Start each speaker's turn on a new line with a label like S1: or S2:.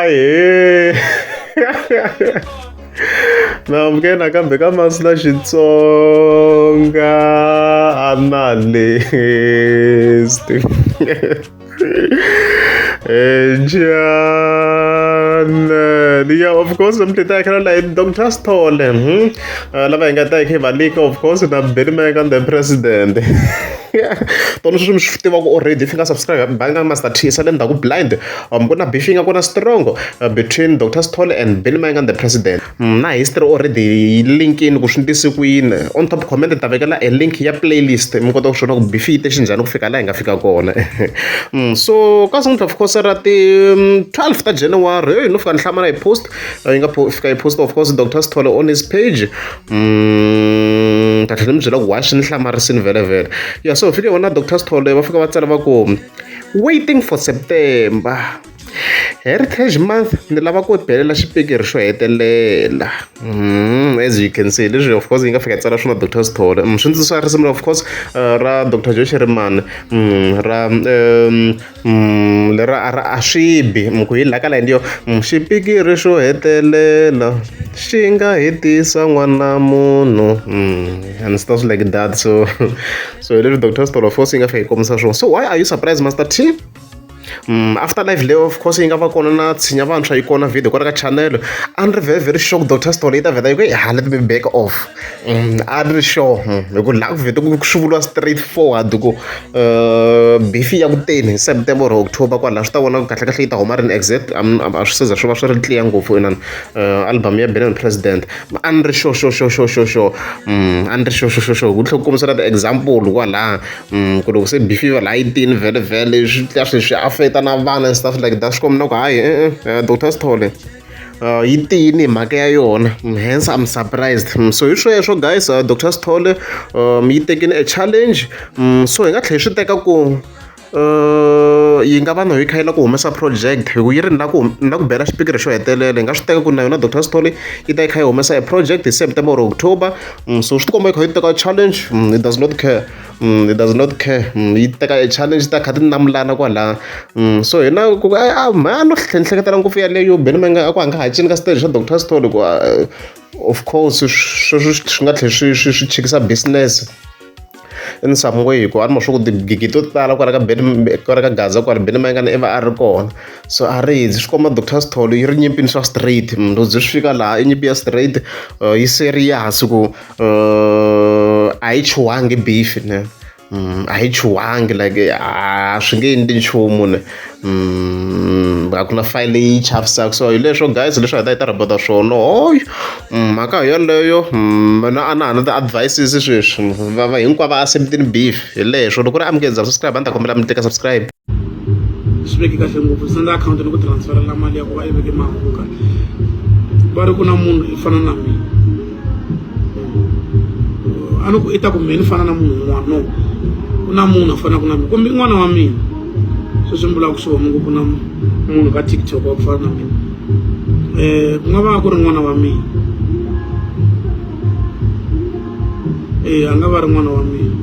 S1: Ahee na amukela nakambe ka Masi na Xitsonga analyst channel yeah of course mi ta khala la Dr. Sithole lava hi nga ta hi kha hi va lika of course na Benny Mayengani the president tona sweswi mi swi tivaka already if you nga subscribe banga master T sale ndzhaku blind ku na beef yi nga kona strong between Dr. Sithole and Benny Mayengani the president na history already yi linkini ku swi ndlise ku yini on top comment ni ta vekela a link ya playlist mi kota ku swi vona ku beef yi te xinjhani ku fika laha hi nga fika kona so ka siku of course ra ti 12 ta January hey no fika ni hlamala hi post yi nga fika yi post of course Dr. Sithole on his page ta tlhela mi byela ku why swi ni hlamarisini vhele vhele ya so fike vona Dr. Sithole va fika va tsala va ku waiting for September Heritage Month ni lava ku belela xipikiri xo hetelela as you can see leswi of course yi nga fika yi tsala swona Dr. Sithole swi ndzi swa risimu of course ra Dr. Joe Shirimani ra lera ra a swi bi ku hi la ka layeni yo xipikiri xo hetelela xi nga hetisa n'wana munhu and stuff like that so so hi leswi Dr. Sithole of course yi nga fika yi kombisa swona so why are you surprised Master T after live leyi of course yi nga va kona na tshinya vantshwa yi kona video kwala ka channel a ni ri very very shocked Dr. Sithole yi ta vheta yi ku ha let me back off a ni ri sure hi ku laha ku vhete ku swi vuriwa straight forward ku beef ya ku teni hi September or October kwalaho swi ta vona kahle kahle yi ta huma rini exact a swi seza swi va swi ri clear ngopfu inani album ya Benny President a ni ri sure sure sure sure sure sure a ni ri sure sure sure sure ku tlhela ku kombisa na ti-example kwalaha ku loko se beef yi va laha yi tini vhele vhele swi tlhela swi swi affect na vana and stuff like that swi komba na ku hayi Dr. Sithole yi tiyini hi mhaka ya yona hence I'm surprised so hi sweswo guys Dr. Sithole yi tekile a challenge so hi nga tlhela hi swi teka ku yi nga va na yi kha yi lava ku humesa project hi ku yi ri ni lava ku ni lava ku bela xipikiri xo hetelela hi nga swi teka ku na yona Dr. Sithole yi ta yi kha yi humesa a project hi September or October so swi tikomba yi kha yi teka challenge it does not care it does not care yi teka a challenge ta kha ti namulana kwalaya so hina ku a no ni hleketela ngopfu yaleyo Benny Mayengani a ku a nga ha cini ka stage xa Dr. Sithole ku of course sweswo swi nga tlhela swi swi swi chikisa business in some way hi ku a ni ma swa ku tigigi to tala kwala ka Benny kwala ka Gaza kwala Benny Mayengani i va a ri kona so a ri swi komba Dr. Sithole yi ri nyimpini swa straight loko byi swi fika laha i nyimpi ya straight yi serious ku a yi chuhangi beef ne a yi chuhangi like a swi nge endli nchumu ne a ku na file leyi chavisaka so hi leswo guys leswi hi ta yi ta rhobota swona hoy mhaka hi yeleyo mina a na ha na ti-advices sweswi va va hinkwavo va acceptini beef hi leswo loko ri amukela subscribe a ni ta kombela mi teka subscribe
S2: swi veke kahle ngopfu senda akhawunti ni ku transferela mali ya ku va yi veke mahungu kahle va ri ku na munhu i fana na mina a ni ku i ta ku mina ni fana na munhu un'wana no ku na munhu a fanaka na mina kumbe i n'wana wa mina sweswi mi vulaka swona ku ku na munhu ka TikTok wa ku fana na mina ku nga va ku ri n'wana wa mina a nga va ri n'wana wa mina